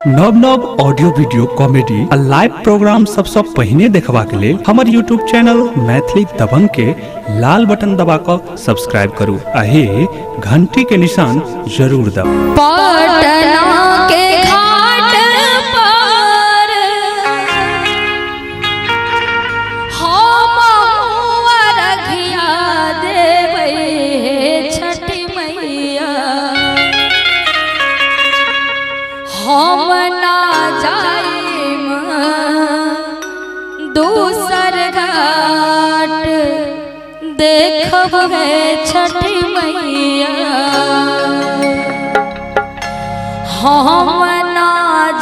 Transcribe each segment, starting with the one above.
नव नव audio video comedy आ लाइव प्रोग्राम सबसँ पहिने देखबाक लेल हमर यूट्यूब चैनल मैथिली दबंग के लाल बटन दबा कऽ सब्सक्राइब करू आ हे घंटी के निशान जरूर दबाउ। पटना के घाट पर हम अरघिया देबै छठी मैया, हम ना जाइम दूसर घाट देखब हे छठी मैया, हम ना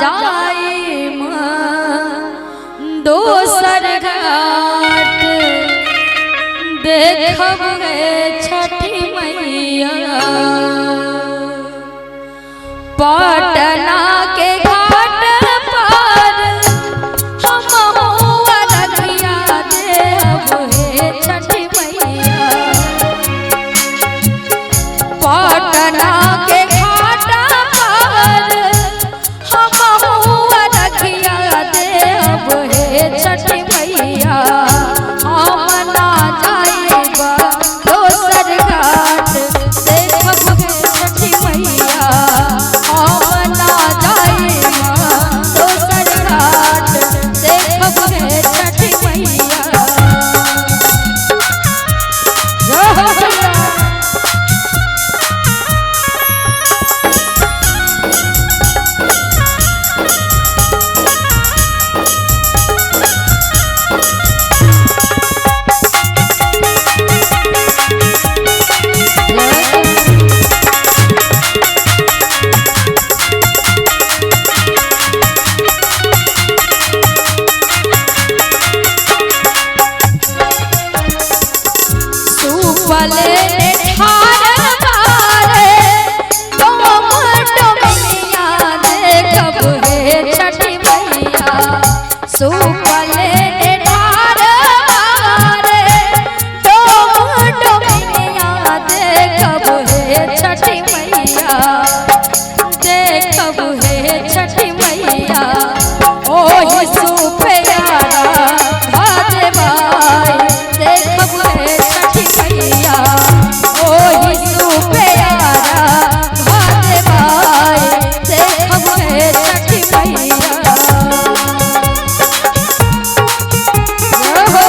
जाइम दोसर घाट देखब हे छठी मैया। पटना के घाट पर हम अरघिया देब हे छठी मैया, पटना के घाट पर हम अरघिया देब हे छठी मैया, हम ना जाइब दोसर घाट देखब हे छठी मैया, हम ना जाइब दोसर घाट देखब हे छठी मैया। जय हो भैया। सुपले ने ठार बारे डोम डोमिया देखब हे छठी मैया, सुपले ने ठार बारे डोम डोमिया देखब हे छठी मैया, देखब हे छठी मैया, ओहि सुपयारा भादेवाई देखब हे छठी मैया, ओहि सुपयारा भादेवाई देखब हे छठी मैया। जय हो।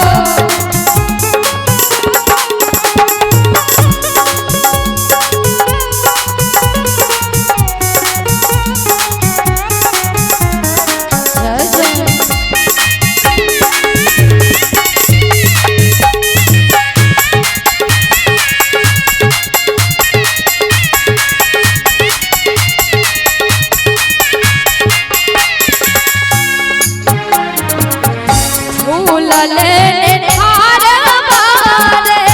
जय जय। फूल लेने ठार बारे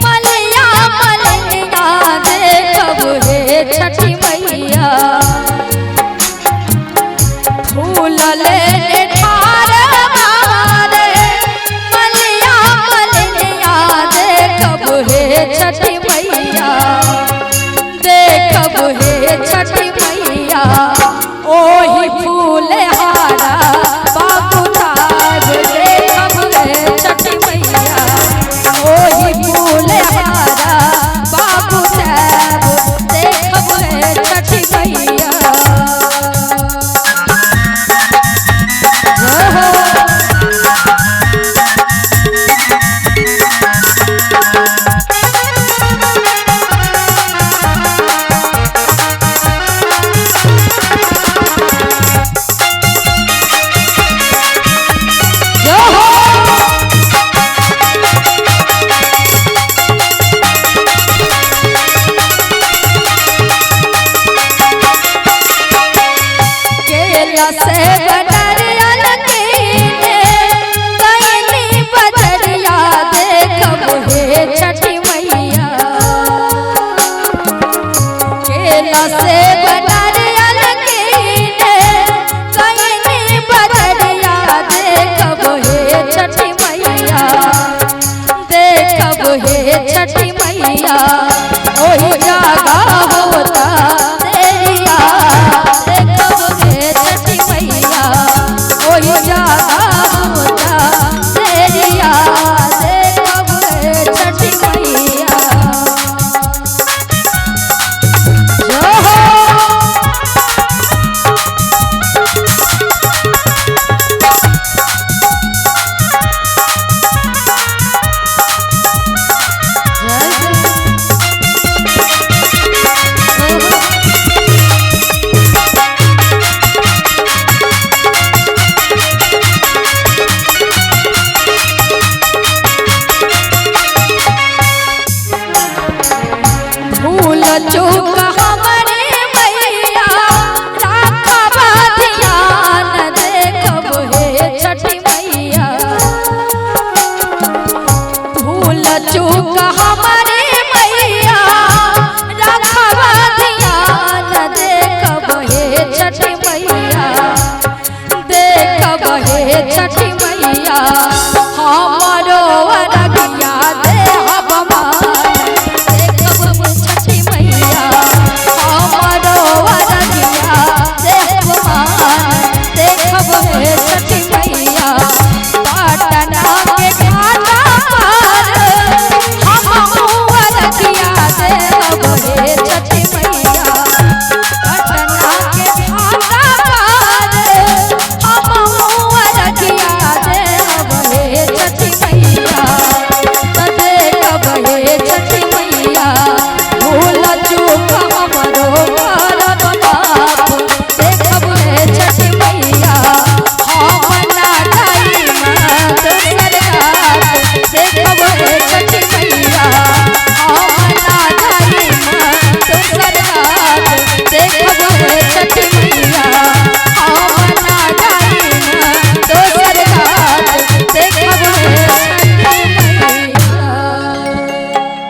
मलिया मलिया देखब हे छठी मैया, फूल लेने ठार बारे मलिया मलिया देखब हे छठी मैया, देखब हे छठी मैया, ओहि फूल हारा बाबू ताज देखब हे छठी मैया, ओहि फूल हारा बाबू साहब देखब हे छठी मैया। जय हो। जय हो। केला से बना